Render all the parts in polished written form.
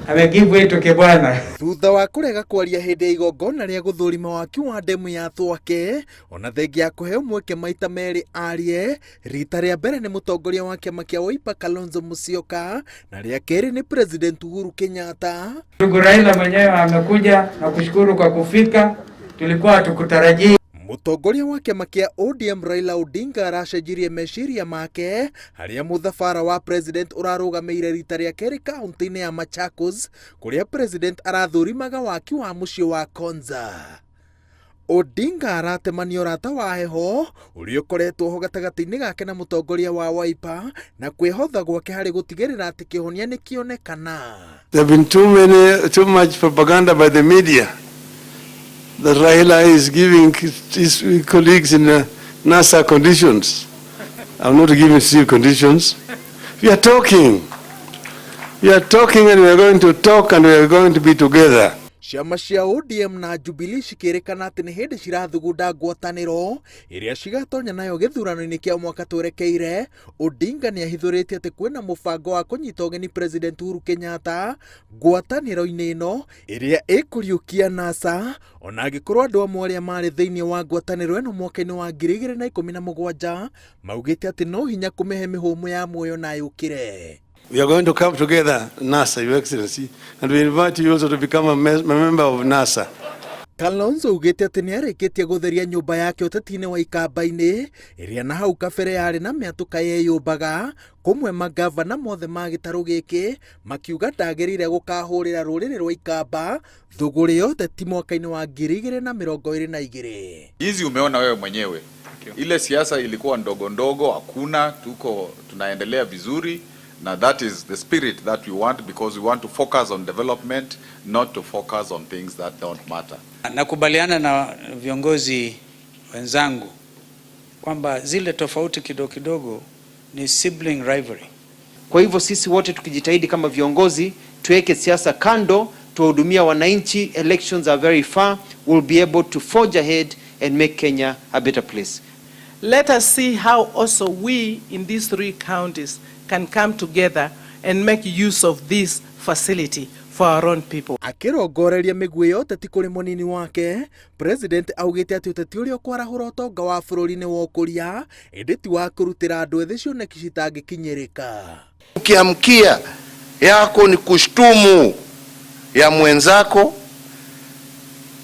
Ame give way to Kibwana. Thutha wa kũrega kwaria hĩndĩ ya igongona rĩa gũthũrima waki wa ndemu ya Thwake, ona thengia ya kũheo mweke maita merĩ arie, rita rĩa mbere nĩ mũtongoria wa kĩama kĩa Wiper Kalonzo Musyoka na rĩa kerĩ nĩ President Uhuru Kenyatta. Ndugu Raila mwenyewe amekuja na kushukuru kwa kufika, tulikuwa hatukutarajia. Mũtongoria wa kĩama kĩa ODM Raila Odinga aracenjirie meciria make harĩa mũthabara wa president ũrarũgamĩire rita rĩa kerĩ kaunti-inĩ ya Machakos kũrĩa president arathũrimaga waki wa mũciĩ wa Konza. Odinga aratemania ũrata wa heho ũrĩa ũkoretwo ho gatagatĩ-inĩ gake na mũtongoria wa Wiper na kwĩhotha gwake harĩ gũtigĩrĩra atĩ kĩhonia nĩ kĩonekana. There have been too much propaganda by the media that Raila is giving his colleagues in NASA conditions. I'm not giving Steve conditions. We are talking. We are talking and we are going to talk and we are going to be together. Ciama cia ODM na Jubilee cikĩrĩkana atĩ nĩ hĩndĩ cirathugunda ngwatanĩro ĩrĩa cigatonya nayo gĩthurano-inĩ kĩa mwaka twerekeire. Odinga nĩ ahithũrĩtie atĩ kwĩna mũbango wa kũnyita ũgeni President Uhuru Kenyatta ngwatanĩro-inĩ ĩno ĩrĩa ĩkũriũkia NASA, ona angĩkorwo andũ amwe arĩa marĩ thĩinĩ wa ngwatanĩro ĩno mwaka-inĩ wa 2017 maugĩte atĩ no hinya kũmĩhe mĩhũmũ ya muoyo na yũkĩre. We are going to come together, NASA, Your Excellency, and we invite you also to become a member of NASA. Kalonzo augĩte atĩ nĩ arĩkĩtie gũtheria nyũmba yake ũteti-inĩ wa Ikamba-inĩ ĩrĩa na hau kabere yarĩ na mĩatũka yeyũmbaga, kũmwe magavana mothe ma gĩtarũ gĩkĩ makiuga ndagĩrĩire gũkahũrĩra rũrĩrĩ rwa Ikamba thũgũrĩ ya ũteti mwaka-inĩ wa 2022. Hizi umeona wewe mwenyewe, ile siasa ilikuwa ndogo ndogo, hakuna, tuko tunaendelea vizuri na that is the spirit that we want, because we want to focus on development, not to focus on things that don't matter. Nakubaliana na viongozi wenzangu kwamba zile tofauti kidogo kidogo ni sibling rivalry. Kwa hivyo sisi wote tukijitahidi kama viongozi tuweke siasa kando, tuwahudumia wananchi. Elections are very far, we'll be able to forge ahead and make Kenya a better place. Let us see how also we in these three counties can come together and make use of this facility for our own people. Akĩrongoreria mĩguĩ ya ũteti kũrĩ mũnini wake, President augĩte atĩ ũteti ũrĩa ũkwarahũra ũtonga wa bũrũri nĩ wa ũkũria, ĩndĩ ti wa kũrutĩra andũ ethĩ cioneki citangĩkinyĩrĩka. Ukiamkia yako ni kushtumu ya mwenzako,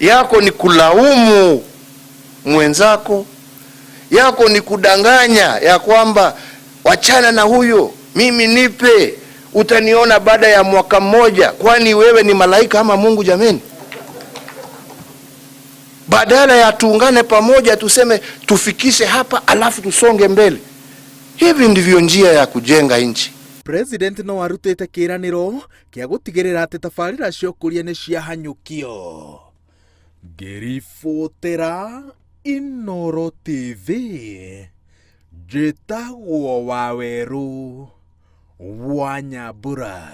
yako ni kulaumu mwenzako, yako ni kudanganya ya kwamba wachana na huyo, mimi nipe, utaniona baada ya mwaka mmoja. Kwani wewe ni malaika ama Mungu jameni? Badala ya tuungane pamoja tuseme tufikishe hapa alafu tusonge mbele. Hivi ndivyo njia ya kujenga nchi. President no arutĩte kĩĩranĩro kĩa gũtigĩrĩra atĩ tabarĩra cia ũkũria nĩ ciahanyũkio. Ngĩribotera Inooro TV, njĩtagwo Wawerũ wa Nyambura.